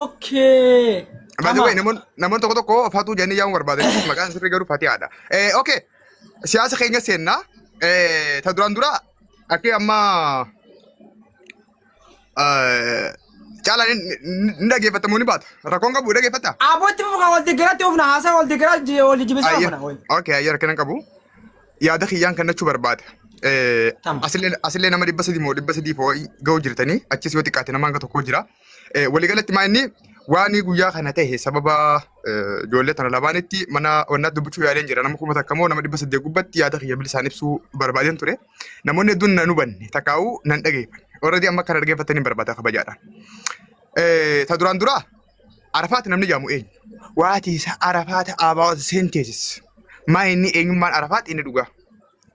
Okay. By the way, Tama. namoonni tokko tokko Fatuu jedhanii yaamuu barbaadan maqaan sirrii garuu Fatihaadha. Okay, siyaasa keenya seennaa. Ta duraan dura akka amma caalaan ni dhaggeeffatamu ni baata. Rakkoon qabu dhaggeeffata. Abootti fufa wal deeggaratti oofna haasaa wal deeggaraa wal jijjibeessaa oofna. Okay, ayya rakkina hin qabu. Yaada kiyyaan kennachuu barbaada. Tama. Asillee nama 300 moo 300 foo ga'u jirtanii achis yoo xiqqaate nama hanga tokko jira. Waliigalatti maa inni waan guyyaa kana ta'e sababa ijoollee tana lamaanitti mana wannaatti dubbachuu yaaleen jira. Nama 1000 moo nama 800 gubbatti yaada kiyya bilisaan ibsuu barbaadeen ture. Namoonni hedduun nan hubanne takkaa'uu nan dhageeffanne. Already amma kana dhageeffatanii barbaada kabajaadhaan. Ta duraan duraa Arafaat namni jedhamu eenyu? What is Arafaat about synthesis? Maa inni eenyummaan Arafaat inni dhugaa?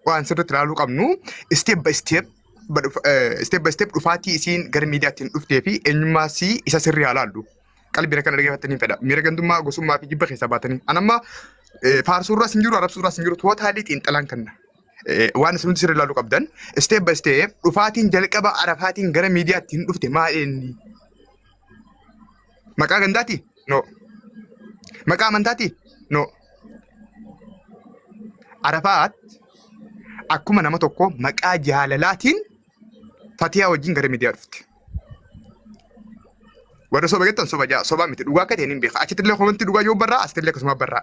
Waan sirriitti ilaaluu qabnu step by step step by step dhufaatii isiin gara miidiyaatti hin dhuftee fi eenyummaa sii isa sirrii haa laallu. Qalbiin akkana dhaggeeffattanii fedha. Miira gandummaa, gosummaa fi jibba keessaa baatanii. An amma faarsuurraas hin jiru, arrabsuurraas hin jiru, totally xiinxalaan kanna. Waan isin hundi sirrii ilaaluu qabdan step by step dhufaatiin jalqaba Arafaatiin gara miidiyaatti hin dhufte maa inni? Maqaa gandaati? No. Maqaa amantaati? No. Arafaat akkuma nama tokko maqaa jaalalaatiin Fatiyaa wajjin gara miidiyaa dhufte. Warra soba jettan soba jaa soba miti dhugaa akka ta'e hin beeka. Achitti illee komantii dhugaa yoo barraa asitti illee akkasuma barraa.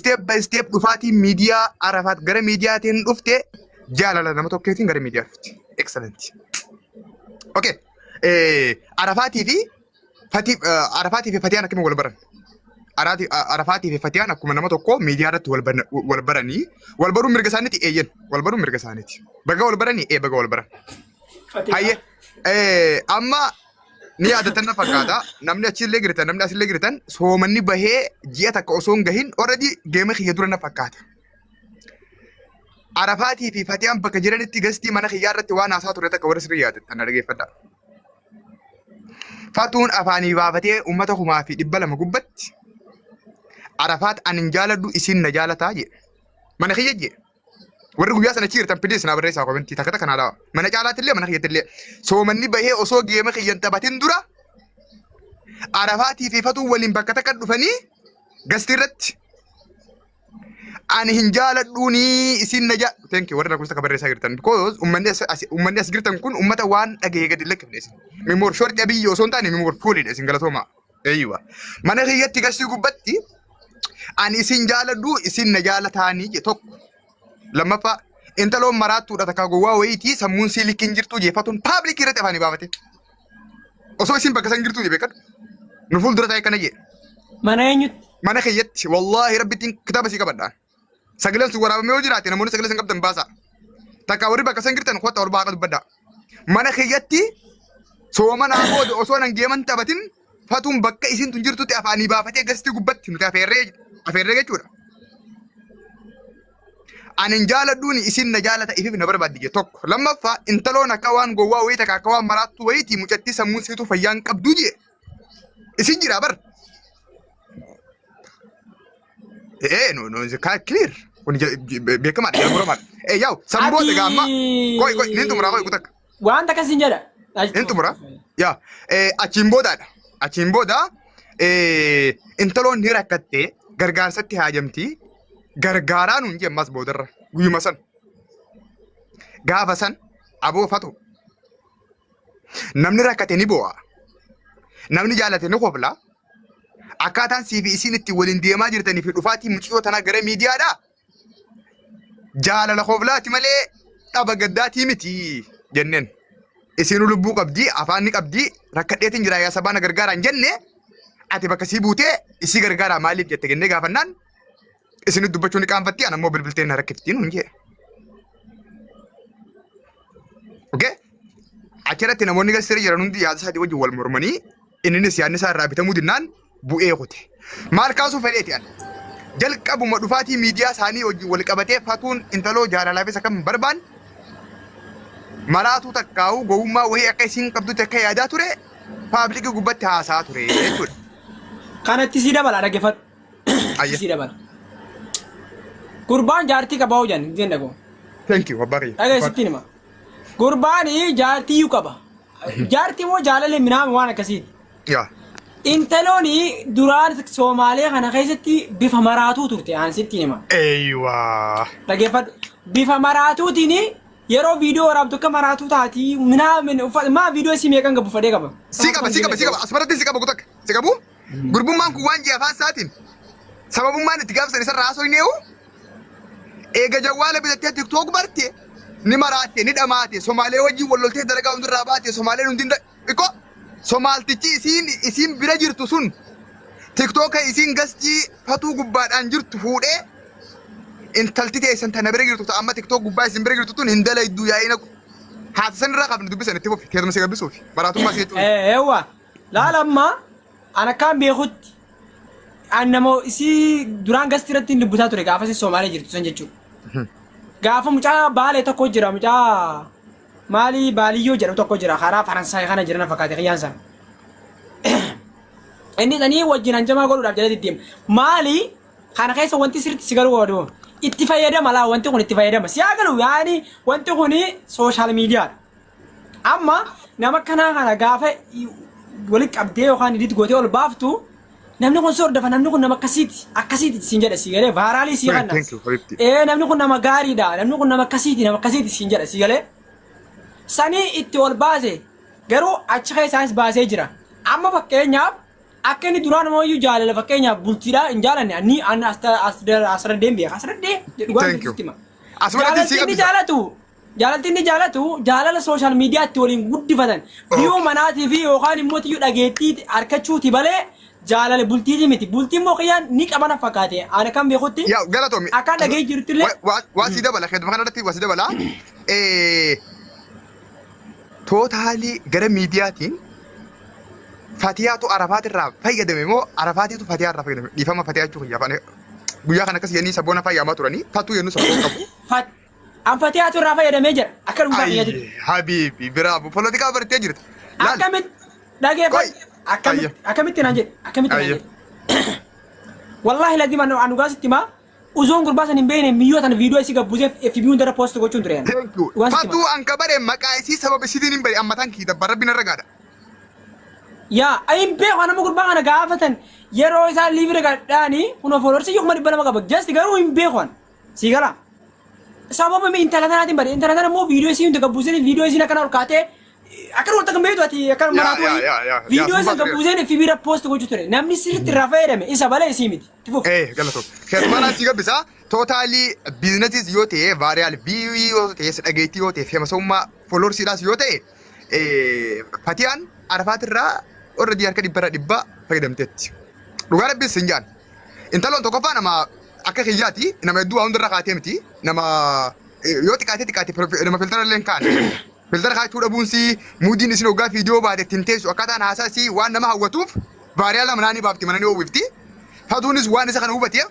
Step by step dhufaatiin miidiyaa Arafaat gara miidiyaatiin dhufte jaalala nama tokkeetiin gara miidiyaa dhufte. Excellent. Okay. Arafaatii fi Fatii Arafaatii fi Fatiyaan akkamiin wal baran? Arafaatii fi Fatiyaan akkuma nama tokko miidiyaa irratti wal wal baranii wal baruun mirga isaaniiti eeyyen wal baruun mirga isaaniiti. Baga wal baranii ee baga wal baran. Hayyee amma ni yaadatan na fakkaata namni achillee jirtan namni asillee jirtan soomanni bahee ji'a takka osoo hin gahin already geema kiyya dura na fakkaata. Arafaatii fi Fatiyaan bakka jiranitti gastii mana kiyyaa irratti waan haasaa ture takka warra sirrii yaadattan na dhageeffadhaa. Fatuun afaanii baafatee uummata 2,200 gubbatti Arafaat ani hin jaaladhu isin na jaalataa jedhe. Mana kiyya jedhe. Warri guyyaa sana achi jirtan please naa barreessaa komentii takka takka naa dhawa. Mana caalaatti illee mana kiyyatti illee. Soomanni bahee osoo geema kiyya hin taphatin dura Arafaatii fi Fatuun waliin bakka takka dhufanii gastii irratti ani hin jaaladhuuni isin na jaa thank you warra lakkoofsa takka barreessaa jirtan because ummanni as jirtan kun ummata waan dhaga'ee gadi hin lakkifne isin memory short abiyyi osoo hin taane memory fuulidha isin galatooma eeyyuwa mana kiyyatti gastii gubbatti ani isin jaaladhu isin na jaalataanii je tokko lammaffaa intaloon maraattuudha takka gowwaa wayiitii sammuun sii likki hin jirtuu jeefatuun paablikii irratti afaanii baafate osoo isin bakka san jirtuu je beekadhu nu fuuldura taa'e kana jee Mana eenyutti? Mana kiyyatti wallaahi rabbittiin kitaaba sii qabadhaan. Sagaleen sun waraabamee yoo jiraate namoonni sagalee san qabdan baasaa. Takka warri bakka san jirtan kottaa ol baaqa dubbadhaa. Mana kiyyatti soomanaa booda osoo nan geeman taphatin fatuun bakka isin tun jirtutti afaanii baafatee gastii gubbatti nuti afeerree afeerree jechuudha. Ani hin jaaladhuuni isin na jaalata ifiif na barbaaddi jee tokko. Lammaffaa intaloon akka waan gowwaa wayii takka akka waan maraattuu wayiiti mucattii sammuun siituu fayyaa hin qabduu jee. Isin jira bar. No, no, it's clear. Kun beekamaadha, jala muramaadha. Yaa'u, san booda egaa amma, qoy, qoy, nin xumuraa, qoy, kutakka. Wanta akkasiin jedha. Nin xumura. Yaa, achiin boodaadha. Achiin booda, intaloon ni rakkattee gargaarsatti haajamti. Gargaaraa nuun jee ammas boodarra, guyyuma san. Gaafa san, aboo fatu. Namni rakkate ni boo'a. Namni jaalate ni kofla. Akkaataan sii fi isiin itti waliin deemaa jirtanii fi dhufaatii mucayyoo tanaa gara miidiyaadhaa jaalala koflaati malee dhaba gaddaatii miti jenneen. Isiinuu lubbuu qabdi, afaan ni qabdi, rakkadheetiin jira yaa sabaa na gargaaraa hin jenne ati bakka sii buutee isii gargaaraa maaliif jette jennee gaafannaan isinit dubbachuu ni qaanfatti ana immoo bilbiltee na rakkifti nuun jee. Okay? Achirratti namoonni gasirra jiran hundi yaada isaatii wajjin wal mormanii inninis yaadni isaa irraa bitamuu dinnaan bu'ee kute. Maal kaasuu fedheeti ani? Jalqabuma dhufaatii miidiyaa isaanii wajjin wal qabatee fatuun intaloo jaalalaafis akka hin barbaanne maraatuu takkaa'uu gowwummaa wayii akka isiin qabdutti akka yaadaa ture paablikii gubbatti haasaa ture jechuudha. Kanatti sii dabala dhaggeeffadhu. Ayya. Sii dabala. Gurbaan jaartii qaba hoo jedhan jenna koo. Thank you abbaa kiyya. Dhagaye sittiin hima. Gurbaan jaartii iyyuu qaba. Jaartii moo jaalala minaama waan akkasiiti. Yaa. Intalooni duraan Soomaalee kana keessatti bifa maraatuu turte aan sitti hima. Eeywaa. Dhaggeeffadhu. Bifa maraatuutiin yeroo viidiyoo waraabdu akka maraatuu taati minaamin uffata maa viidiyoo isii meeqan qabu fadhee qaba. Si qaba, si qaba, si qaba. Asumarratti si qaba kutakka. Si qabu? Gurbummaan kun waan ji'a afaan isaatiin sababummaan itti gaafsan isarraa haasofneewu eega jawwaala bitattee TikTok barte ni maraatte, ni dhamaate, Somaalee wajjin wal loltee dalagaa hundirraa baate, Somaaleen hundi iko Somaaltichi isiin bira jirtu sun TikToka isiin gastii fatuu gubbaadhaan jirtu fuudhee intalti teessan tana bira jirtu amma TikTok gubbaa isin bira jirtu tun hin dalayduu yaa'ina haasa san irraa qabne dubbisan itti fufi teetuma si gabbisuufi maraatummaa si jechuudha. Eewwa laala amma an akkaan beekutti an nama isii duraan gastii irratti hin dubbisaa ture gaafa isin Somaalee jirtu san jechuudha. Gaafa mucaa Baalee tokko jira, mucaa maali Baaliyyoo jedhamu tokko jira, karaa Faransaay kana jira na fakkaate kiyyaan sana. Inni sanii wajjin hanjamaa godhuudhaaf jala deddeema. Maali kana keessa wanti sirriitti si galuu qabu itti fayyadama laa, wanti kun itti fayyadama si haa galu, yaani wanti kun social miidiyaadha. Amma nama kanaa kana gaafa walitti qabdee yookaan edit gootee ol baaftu namni kun si hordofa, namni kun nama akkasiiti akkasiiti siin jedha, si galee viral sii kanna. Thank you, Habibti. Ee, namni kun nama gaariidha, namni kun nama akkasiiti, nama akkasiiti siin jedha, si galee. Sanii itti ol baase garuu achi keessaanis baasee jira. Amma fakkeenyaaf akka inni duraan ammoo jaalala fakkeenyaaf bultiidhaa hin jaalanne ani an asirra deem beeka, asirra deem dhugaan Thank you. sitti hima. Asumarratti si Jaalalti inni gabbisa. jaalatu, jaalalti inni jaalatu jaalala social miidiyaatti waliin guddifatan view manaatii fi yookaan immoo tiyyuu dhageettii harkachuuti malee jaalala bultiiti miti. Bultii immoo kiyyaan ni qabana fakkaate ani kan beekutti Yaa galatoomi. akkaan dhagee jirtullee. Waa si dabala keetuma kanarratti waa si dabala. Totally gara miidiyaatiin Fatiyaatu Arafaatirraa fayyadame moo Arafaatiitu Fatiyaa irraa fayyadame? Dhiifama, Fatiyaa jechuun kiyya afaan guyyaa kana akkas jennii sabboona fayyaamaa turanii fatuu jennu sabboon qabu. An Fatiyaatu irraa fayyadamee jira akka dhuunfaa kiyyaatti. Ayy habiibi, bravo, polotikaa bartee jirta. Laal. Akkamitti dhageeffadhu. Akkamitti akkamitti naan jedhe, akkamitti naan jedhe. Wallaahi lazima anu gaasitti himaa uzoon gurbaa san hin beekne miyyoo tana viidiyoo isii gabbuusee FB hundarra post gochuun ture. Thank you. Dhugaan sitti Fatuu hima. an kabare maqaa isii sababa isiitiin hin bari ammataan kii dabba rabbi narra gaadha. Yaa hin beeku, nama gurbaa kana gaafatan yeroo isaan live gadhaanii kun followers 200,000 qaba. Just garuu hin beeku an. Sii gala. Sababa mi intala tanaatiin bade, intala tana immoo viidiyoo isii hunda gabbuusee viidiyoo isiin akkana ol kaatee akkana wanta kan beektu ati akkana maraatu wayii viidiyoo isa gabbuusee FB irra post gochuu ture. Namni sirriitti irraa fayyadame isa malee isii miti. Itti fufi. Galatoo. Keessumaa si gabbisa. Totally business yoo ta'e, viral view yoo ta'e, dhageettii yoo ta'e, famousummaa followersiidhaas yoo ta'e, Fatiyaan Arafaatirraa already harka dhibbarra dhibba fayyadamteetti. Dhugaa rabbiis hin jaan. Intaloon tokkoffaa nama akka kiyyaati, nama hedduu waa hundarra kaatee miti, nama yoo xiqqaatee xiqqaate nama filter illee hin kaane. Filter kaachuu dhabuunsi muudiin isin hoggaa viidiyoo baate ittiin teessu akkaataan haasaa isii waan nama hawwatuuf viral manaa ni baafti, mana ni oowwifti. Fatuunis waan isa kana hubateef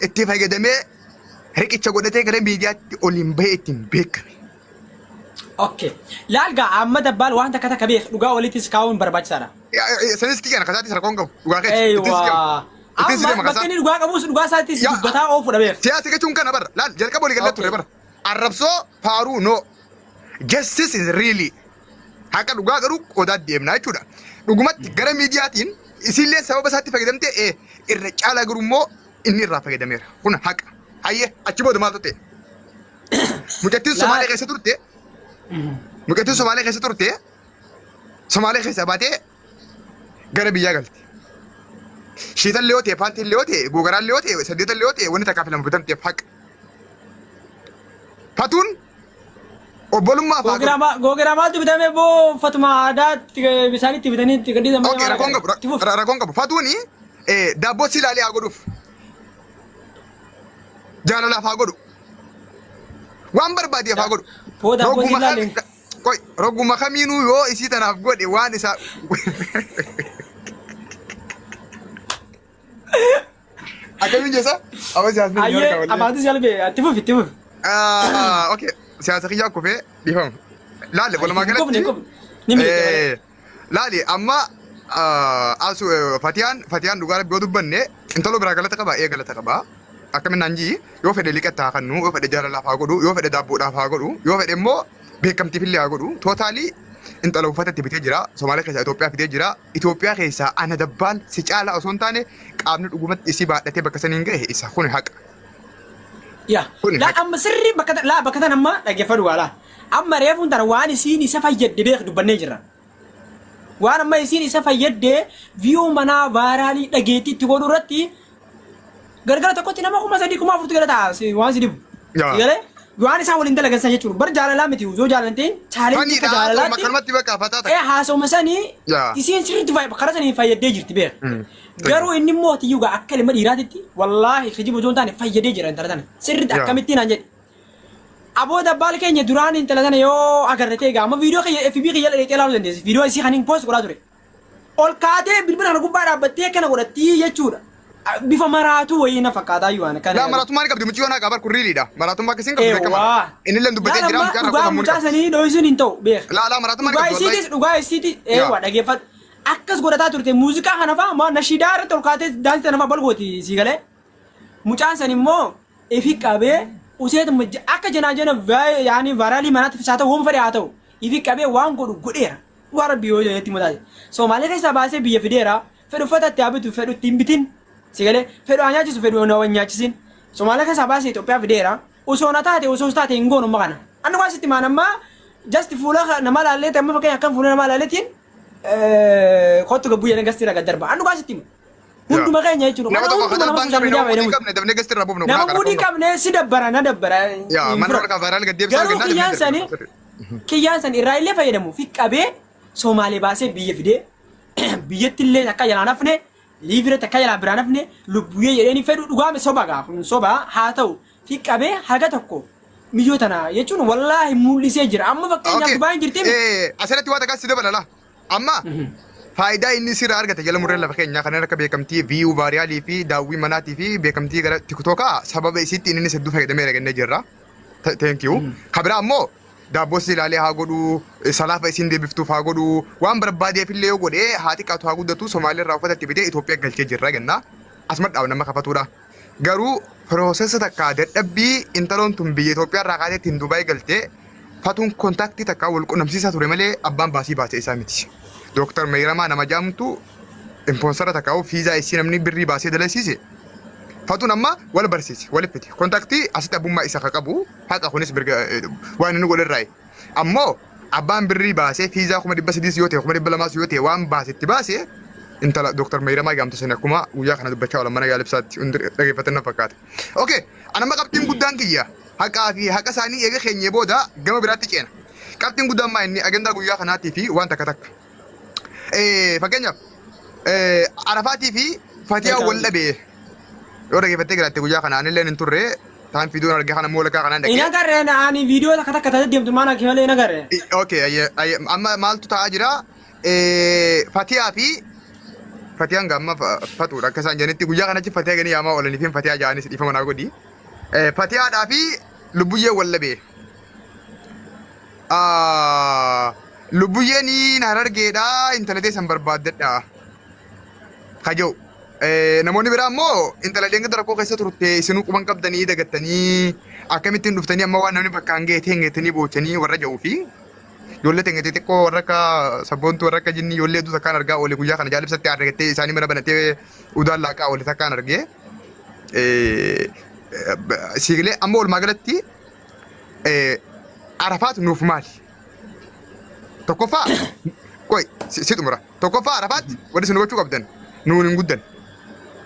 itti fayyadamee riqicha godhatee gara miidiyaatti oliin bahee ittiin beekame. Okay. Laal gaa amma dabbaal waan takka takka beek, dhugaa walittis kaa'uun barbaachisaadha. Sanis kiyya kasaatti rakkoon qabu dhugaa keessa. Eeywaa. Amma bakka inni dhugaa qabus dhugaa isaattis dubbataa oofuudha beek. Siyaasa jechuun kana bara laal jalqaba walii galee ture bara. Arrabsoo faaruu no. Justice is really. Haqa dhugaa garuu qodaa deemnaa jechuudha. Dhugumatti gara miidiyaatiin isiillee sababa isaatti fayyadamte irra caalaa garuu immoo inni irraa fayyadameera. Kun haqa. Hayyee, achi booda maaltu ta'e? Mucattiin Somaalee keessa turte. Mucattiin Somaalee keessa turte. Somaalee keessaa baatee gara biyyaa galte. Shiitallee yoo ta'e, paantiillee yoo ta'e, googaraallee yoo ta'e, saddeetallee yoo ta'e, wanni takkaa fi lama bitamteef haqa. Fatuun obbolummaa fa'aa godhu. Googiraa maaltu bitame boo, uffatuma aadaa isaanitti bitanii itti gadhiisan malee Okay, maal rakkoon qabu. argatan? Itti fufi. Rakkoon qabu. Fatuuni daabboo si ilaalee haa godhuuf. Jaalalaaf haa godhu. Waan barbaadeef haa godhu. Boo daabboo si Roguma ilaalee. Qoy, roguma kamiinuu yoo isii tanaaf godhe waan isaa. Akkamiin jeessa? Amma siyaasni biyya Ayyee harkaa wallee. afaatu si albee, itti fufi, itti fufi. Ah, okay. Siyaasa kiyyaa kufee dhiifama. Laale walumaa Hin kufne, galatti. hin kufne. Ni miliqe malee. Laali amma asu Fatiyaan dhugaa rabbi yoo dubbanne intaloo biraa galata qaba, galata qaba. Akkamiin naan jii, yoo fedhe liqatti haa kennu, yoo fedhe jaalalaaf haa godhu, yoo fedhe daabboodhaaf haa godhu, yoo fedhe immoo beekamtiif illee haa godhu. Totally Intala uffata itti bitee jira. Somaalee keessaa Itoophiyaa fidee jira. Itoophiyaa keessaa ana dabbaal si caalaa osoo hin taane qaamni dhugumatti isii baadhatee bakka saniin gahe isa kun haqa. Yaa. Kuni Laa haqa. amma sirrii bakka laa bakka tan amma dhaggeeffadhu waa laa. Amma reefuun tana waan isiin isa fayyadde beek dubbannee jirra. Waan amma isiin isa fayyadde view manaa viral dhageettii itti godhu irratti gargara tokkotti nama 3000 4000tu gara ta'a waan si dhibu. Yaa. Si galee waan isaan waliin dalagan san jechuudha. Bar jaalalaa miti osoo jaalanteen challenge akka Faniidha jaalalaatti akkanumatti bakka fataa ee takka. haasawuma sanii Yaa. isiin sirriitti karaa sanii fayyadee jirti beek. Garuu inni immoo tiyyuu gaa akka ilma dhiiraatitti wallaahi kijiba osoo hin taane fayyadee jira intala tana. Sirriitti Yaa. akkamittiin naan jedhe. Aboo dabbaal keenya duraan intala tana yoo agarre ta'e gaa amma viidiyoo kiyya FB kiyya dheexee ilaaluu dandeessi. Viidiyoo isii kan hin post godhaa ture. Ol kaatee bilbila kana gubbaa dhaabbattee akkana godhattii jechuudha. Bifa maraatuu wayii na fakkaataa iyyuu waan akkana Laa yaadu. maraatummaa ni qabdi mucayyoon haqa bar kun riiliidha. Maraatummaa akkasiin qabdu beekamaadha. Eewwaa. Inni illee dubbatee Laal jira amma mucaan rakkoo dhugaa sammuu ni mucaa qabdi. sanii dho'isuun hin ta'u beek. Laa laa maraatummaa ni Dhugaa qabdi wallahi. isiitis dhugaa isiitis Yaa. eewwa dhageeffadhu. Akkas godhataa turte muuziqaa kana fa'aa maa nashiidaa irratti ol kaatee daansii tana fa'aa balgooti sii galee. Mucaan san immoo ifi qabee useetuma akka janaa jana yaani viral manaatti haa ta'u waan fedhe haa ta'u ifi qabee waan godhu godheera. Waan rabbi yoo jedhetti mutaate. Somaalee keessaa baasee biyya fideera. Fedhu uffata itti haa bitu fedhu itti hin bitin. Si galee fedhu haa nyaachisu fedhu haa hin nyaachisin. Somaalee keessaa baasee Itoophiyaa fideera. Osoo na taate osoo taate hin goonu amma kana. Anni waan sitti maan amma just fuula nama laallee amma fakkeenya akkam fuula namaa laalleetiin kottu gabbuu jedhanii gastii irraa gad darba. Anni waan sitti hima. Hunduma keenya jechuudha. Nama Kana tokko hunduma kan nama abbaan social qabne media nama mudii fayyadamuuti. qabne dafnee gastii irraa buufnu kun Nama haqa mudii rakkoon qabu. qabne si dabbara na dabbara. Yaa hin mana fudhatu. warra viral gad deebisaa Garuu argannaa kiyyaan dafnee sanii darbu. kiyyaan san irraa illee fayyadamu fi qabee Somaalee baasee biyya fidee biyyatti illee takka jalaan hafne live takka jalaan biraan hafne lubbuyyee jedheeni fedhu dhugaame soba gaa kun soba haa ta'u fi qabee haga tokko miyyoo tana jechuun wallaahi mul'isee jira amma fakkeenyaaf Okay. Dubaayin jirti Asirratti waa takka si dabalala. Amma faayidaa inni sirraa argate jala murreen lafa keenyaa kanneen akka beekamtii view viral fi daawwii manaatii fi beekamtii gara TikTokaa sababa isitti inni hedduu fayyadameera jennee jirra. Thank you. Kabiraa ammoo daabboo si ilaalee haa godhuu, salaafa isiin deebiftuuf haa godhuu, waan barbaadeef illee yoo godhee haa xiqqaatu haa guddatu Somaalee irraa uffata itti bitee Itoophiyaa galchee jirra jenna. Asuma dhaab nama kafatuudha. Garuu process takka dadhabbii intaloon tun biyya Itoophiyaa irraa kaatee ittiin Dubaay galtee fatuun contact takka wal qunnamsiisaa ture malee abbaan baasii baase isaa miti. Dooktar Meeyiramaa nama jaamtu sponsor takka fiizaa isii namni birrii baasee dalasiise. Fatuun amma wal barsiise wal fite contact asitti abbummaa isa ka qabu haqa kunis mirga waan inni godherraayi. Ammoo abbaan birrii baasee fiizaa 300,000 yoo ta'e 200,000 yoo ta'e waan baase itti baase intala Dooktar Meeyiramaa gaamtu sana akkuma guyyaa kana dubbachaa oolan mana yaalibsaatti hundi dhageeffatan na fakkaata. Okay, anamma qabxiin guddaan kiyya haqaa fi haqa isaanii eega keenyee booda gama biraatti ceena. Qabxiin guddaan maa inni agendaa guyyaa kanaatii fi waan takka takka. Fakkeenyaaf Arafaatii fi Fatiyaa wal dhabee yoo dhageeffattee jiraatte guyyaa kana anillee hin turre taan fiidoon arge kana immoo lakkaa kanaan Hin dhaqee. agarre ani viidiyoo takka takka taatee deemtu maan akka malee hin agarre. Okay, amma maaltu ta'aa jira? Fatiyaa fi Fatiyaan gaamma fatuudha akka isaan jedhanitti guyyaa kanatti Fatiyaa ganii yaamaa oolanii fi Fatiyaa ja'anis dhiifama naa godhi. Fatiyaadhaa fi Lubbuyyee wal dhabee. Lubbuyyeen harargeedhaa intala teessan barbaaddadha. Kaja'u. Namoonni biraa immoo intala dheengadda rakkoo keessa turte isinuu quban qabdanii dagattanii akkamittiin dhuftanii amma waan namni bakkaan ga'e teengettanii boochanii warra ja'uu fi ijoollee teenya xixiqqoo warra akka sabboontuu warra akka jinnii ijoollee hedduu takkaan argaa oole guyyaa kana jaalibsatti argattee isaanii mana banatee udaan laaqaa oole takkaan argee. Siigilee amma walumaa galatti Arafaat nuuf maali? Tokkoffaa qoy si xumura. Tokkoffaa Arafaat wanti isin hubachuu qabdan nuun hin guddan.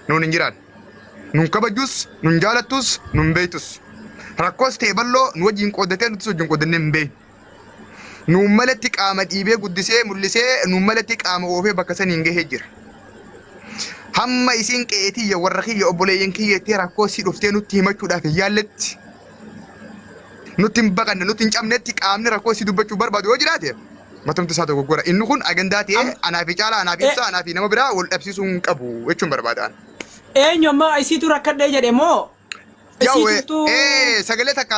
Nuun hin jiraan. Nun kabajus, nun jaalattus, nun beektus. Rakkoos ta'e bal'oo nu wajjin qooddatee nutis wajjin qooddannee hin beeknu. Nuun malatti qaama dhiibee guddisee mul'isee nuun malatti qaama oofee bakka saniin gahee jira. Hamma isiin qe'ee tiyya warra kiyya obboleeyyan kiyya jettee rakkoo si dhuftee nutti himachuudhaaf hin yaalletti nutti hin baqanne nutti hin cabnetti qaamni rakkoo si dubbachuu barbaadu yoo jiraate matumti isaa dogoggora. Inni kun agandaa ta'ee anaa fi caalaa anaa fi ibsaa anaa fi nama biraa wal dhabsiisuu hin qabu jechuun barbaadaan. Eenyu amma isiitu rakkadhee jedhe moo Yaawwe isiitu sagalee takka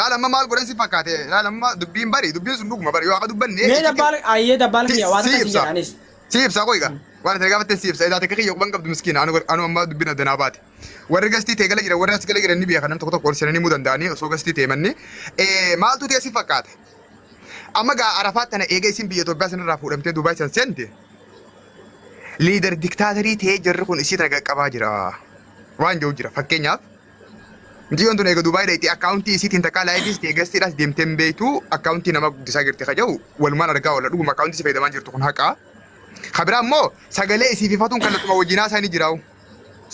laala amma maal godhan si fakkaate laala amma dubbiin bari dubbiin sun dhuguma bari yoo akka dubbanne Mee dabbaal ayyee dabbaal kiyya waan si akkasii ibsa. jedhanis. Si ibsa qoyga waan ati gaafatte si ibsa idaa takka kiyya quban qabdu miskiina anu amma dubbiin addanaa baate. Warri gastii ta'e gala jira warri as gala jiran ni beekan nam tokko tokko ol seenanii himuu danda'anii osoo gastii ta'e manni maaltu ta'e si fakkaata. Amma gaa Arafaat tana eega isin biyya Itoophiyaa sanarraa fuudhamtee Dubaay san seente. Leader dictator ta'ee jarri kun isii tana qaqqabaa jira. Waan jiru jira. Fakkeenyaaf, mucayyoon tun eega Dubaay dhaqxee akkaawuntii isiitiin takkaa live-iis ta'e guest-iidhaas deemtee hin beektu, akkaawuntii nama guddisaa jirti kaja'u walumaan argaa oola. Dhuguma akkaawuntii si fayyadamaa jirtu kun haqaa. Kabiraa immoo sagalee isii fifatuun kallattuma wajjin haasaa ni jira.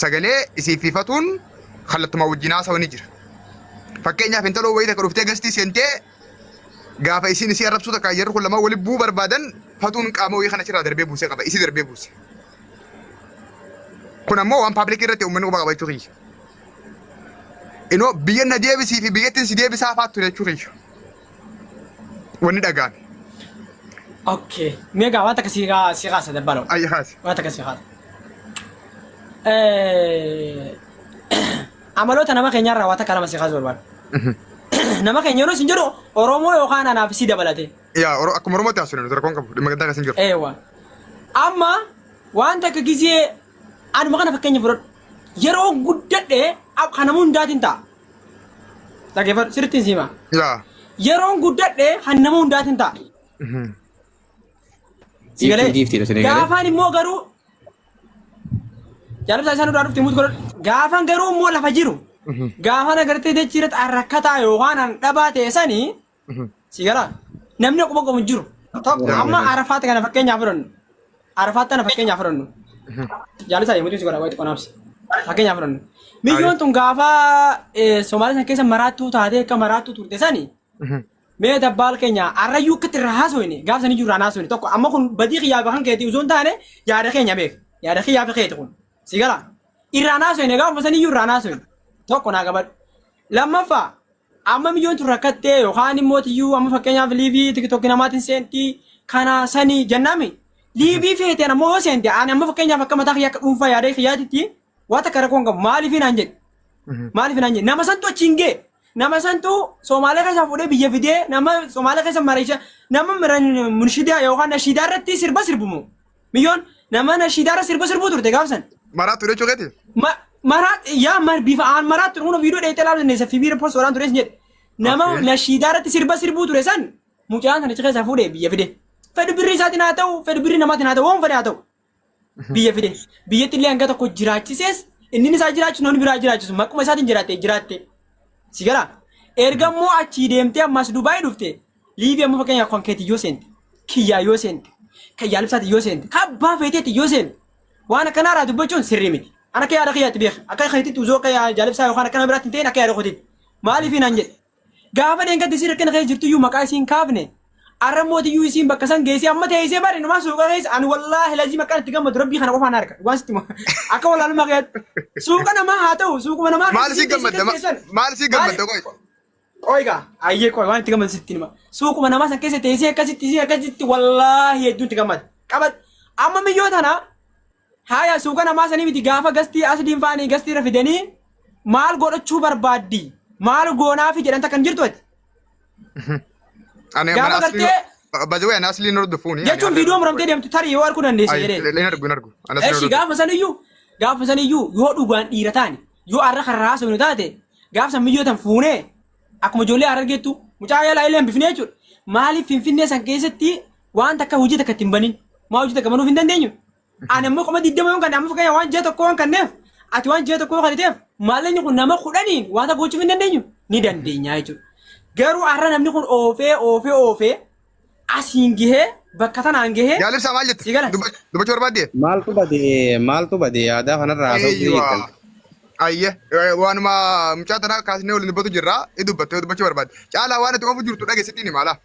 Sagalee isii fifatuun kallattuma wajjin haasaa ni jira. Fakkeenyaaf, intaloo wayii takka dhuftee guest-ii seentee gaafa isiin isii arrabsuu takka jarri kun lamaan walitti bu'uu barbaadan, fatuun qaama wayii kana achirraa darbee buusee qaba. Isii darbee buuse. Kun ammoo waan public-ii irratti uummanni quba qaba jechuu kiyya. Inoo biyya na deebisii fi biyyattiin si deebisaa faattu jechuu kiyya. Wanni dhagaame. Okay. Meegaa waan takka si si kaasa dabbaloo. Ayya, kaase. Waan takka si kaasa. Amaloota nama keenyarraa waan takka lama si kaasuu barbaada. Nama keenya yeroo isin jedhu Oromoo yookaan anaaf si dabalate. Yaa akkuma Oromootti haasofne, nuti rakkoon qabu dhimma gandaa keessa hin jiru. Eewa. Amma waan takka gizee anuma kana fakkeenya fudhadhu. Yeroo guddadhe kan nama hundaatiin ta'a. Dhaggeeffadhu, sirriitti siima. Yaa. Yeroon guddadhe kan nama hundaatiin ta'a. Si galee? Giiftiidha isin eegalee. Gaafaan immoo garuu jaalabsaa isaan duraa dhufte mutu godhadhu. Gaafaan garuu immoo lafa jiru. Gaafaan agartee dachii irratti an rakkataa yookaan an dhabaa ta'e sanii si galaa, namni quba qabu hin jiru. Tokko amma Arafaatti kana fakkeenyaaf fudhannu. Arafaatti kana fakkeenyaaf fudhannu. Jaalabsaa mutu si godha wayitti qonaabsi. Fakkeenyaaf fudhannu. Miyyoon tun gaafa Somaalee sana keessa maraattuu taatee akka maraattuu turte sanii, mee dabbaal keenya arrayyuu akkatti irraa haasofne, gaafa sanii jiru irraa haasofne tokko. Amma kun badii kiyyaa fi kan keetii osoo hin taane yaada keenya beek, yaada kiyyaa fi keeti kun si gala, irraa haasofne gaafa sanii iyyuu irraa haasofne tokko naa qabadhu. Lammaffaa, amma miyyoon tun rakkattee yookaan immoo tiyyuu amma fakkeenyaaf live TikTok-ii namaatiin seentii kana sanii jennaami, live feeteen ammoo yoo seente, ani amma fakkeenyaaf akka mataa kiyyaa, akka dhuunfaa yaada kiyyaatitti waan takka rakkoon qabu. Maaliif naan jedhe? Maaliif naan jedhe? Nama santu achiin ga'e. Nama santu Somaalee keessa fuudhee biyya fidee, nama Somaalee keessa mareesha, nama munshidaa yookaan nashiidaa irratti sirba sirbumu. Miyyoon nama nashiidaa irra sirba sirbuu turte gaafsan. Maraattu jechuu keeti? Maraa yaa mar bifa aan maraattu kun viidiyoo dheeyitee ilaaluu dandeessa, fi biira post waraan ture jedhe. Nama nashiidaa irratti sirba sirbuu ture san mucaan sana achi keessaa fuudhee biyya fide. Fedhu birrii isaatiin haa ta'u, fedhu birrii namaatiin haa ta'u, waan fedhe haa ta'u. Biyya fide. Biyyatti illee hanga tokko jiraachisees, inni isaa jiraachisu, namni biraa jiraachisu, maquma isaatiin jiraatte jiraatte. Si galaa? Erga immoo achii deemtee ammas Dubaay dhufte, live-ii amma fakkeenyaaf kan keetii yoo seente, kiyyaa yoo seente, kan yaalibsaati yoo seente, kan abbaa feeteetti yoo seente, waan akkanaa irraa dubbachuun sirrii miti. Ani akka yaada kiyyaatti beeka. Akka keetitti osoo akka jaalibsaa yookaan akka nama biraatti hin ta'in, akka yaada kootiitti. Maaliif naan jedhe? Gaafa dheengaddi isiin rakkina keessa jirtu iyyuu maqaa isiin kaafne. Arra mootiyyuu isiin bakka san geessee amma teessee bari numaa suuqa keessa, ani wallaahi lazii maqaan itti gammadu rabbii kana qofaan harka. Waan sitti himu. Akka wallaalummaa keessa suuqa namaa haa ta'u, suuquma namaa Maal keessa si isiin gammadda? teessee. Maal si gammadda qoy? Qoy gaa, ayyee qoy, waan itti gammadu sitti hima. Suuquma namaa san keessa teessee akkasitti isiin akkasitti, wallaahi hedduun itti gammada. Qabat amma miyyoo tana haaya suuqa namaa sanii miti, gaafa guest-ii asliin faanii guest-ii irra fidanii maal godhachuu barbaaddi, maal goonaafi jedhan takkan jirtu ati. Ani Gaafa mana asliin gartee bazawee ani asliin hordofuuni. Jechuun viidiyoo muramtee deemtu tarii yoo arguu dandeessa jedhee. Hin argu, hin argu. Ani asliin Eshi hordofu. Gaafa saniyyuu yoo dhugaan dhiira taane, yoo arra kan haasofnu taate, gaafa san miyyoo tan fuunee akkuma ijoollee argeettu mucaa yaalaa illee hambifnee jechuudha. Maaliif Finfinnee san keessatti waan takka hojii takka ittiin banin? Maa hojii takka banuuf hin dandeenyu? Ani ammoo 20,000 yoon kanne, amma fakkeenya waan ji'a tokko waan kanneef, ati waan ji'a tokko yoo kanniteef, maallaqni kun nama 10n waan takka gochuuf hin dandeenyu? Ni dandeenya jechuudha. Garuu har'a namni kun oofee oofee oofee asiin gahee, bakka tanaan gahee. Jaalibsaa, maal jette? Si gala? Dubbachuu barbaaddee? Maaltu bade? Maaltu bade? Yaadaa kanarraa haasa'uu Eeyyuwa. jirtan. Ayye, waanuma mucaa tanaa kaasnee waliin dubbatu jirra. I dubbatte yoo dubbachuu barbaadde. Caalaa, waan ati ofu jirtu dhageessittiin himala.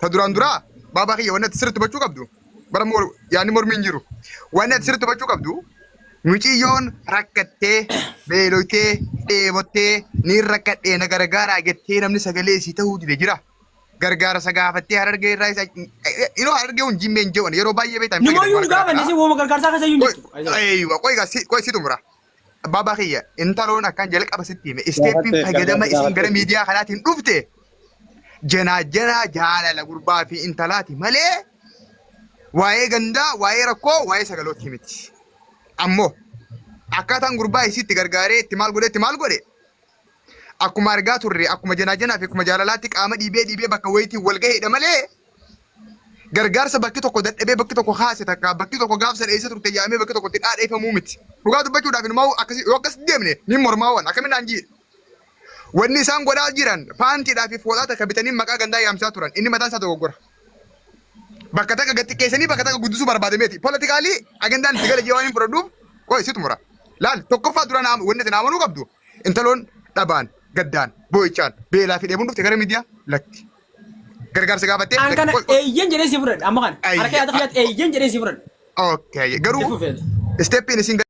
Ta duraan duraa baabaa kiyya, wanni ati sirriitti dubbachuu qabdu. Bara yaadni mormii hin jiru. Wanni ati sirriitti dubbachuu qabdu, muciyyoon rakkattee, beeloytee, dheebottee, ni rakkadhee na gargaaraa jettee namni sagalee isii ta'uu dide jira. Gargaara isa gaafattee Harargee irraa isa inoo Harargee hun jimmee hin jedhan yeroo baay'ee beektaa hin Nimooyyuu fayyadamu hin gaafanne, harka. isin wooma gargaarsaa keessa iyyuu hin jirtu. Eeywa, qoy gaa si qoy si xumura. Baabaa kiyya, intaloon akkaan jalqaba sitti hime. Step-iin Gaafatte fayyadama gargaarsa isin gara gaafatte. miidiyaa kanaatiin dhufte janaa janaa jaalala gurbaa fi intalaati malee waa'ee gandaa, waa'ee rakkoo, waa'ee sagalootti miti. Ammoo akkaataan gurbaa isiitti gargaaree itti maal godhe, itti maal godhe, akkuma argaa turre, akkuma janaa janaa fi akkuma jaalalaatti qaama dhiibee dhiibee bakka wayiitiin wal gaheedha malee Gargaarsa bakki tokko dadhabee bakki tokko kaase takka bakki tokko gaafsan eessa turte yaamee bakki tokko itti dhaadheeffamuu miti. Dhugaa dubbachuudhaaf inumaa akkasii yoo akkas deemne ni mormaawwan akkamiin naan jiidha. Wanni isaan godhaa jiran paantiidhaa fi fooxaa takka bitanii maqaa gandaa yaamsaa turan inni mataan isaa dogoggora. Bakka takka gad xiqqeessanii bakka takka guddisuu barbaadameeti. Politically agendaan itti gala jee waan hin fudhadhuuf qoy situ mura. Laal tokkoffaa dura wanni isin amanuu qabdu intaloon dhabaan gaddaan boo'ichaan beelaa fi dheebuun dhufte gara miidiyaa lakki. Gargaarsa gaafattee An kana qoy qoy. Eeyyen jedhee si fudhadha amma kana. Harka yaada kiyyaatti eeyyen jedhee si fudhadha. Okay, garuu Itti fufeeti. Steppiin isin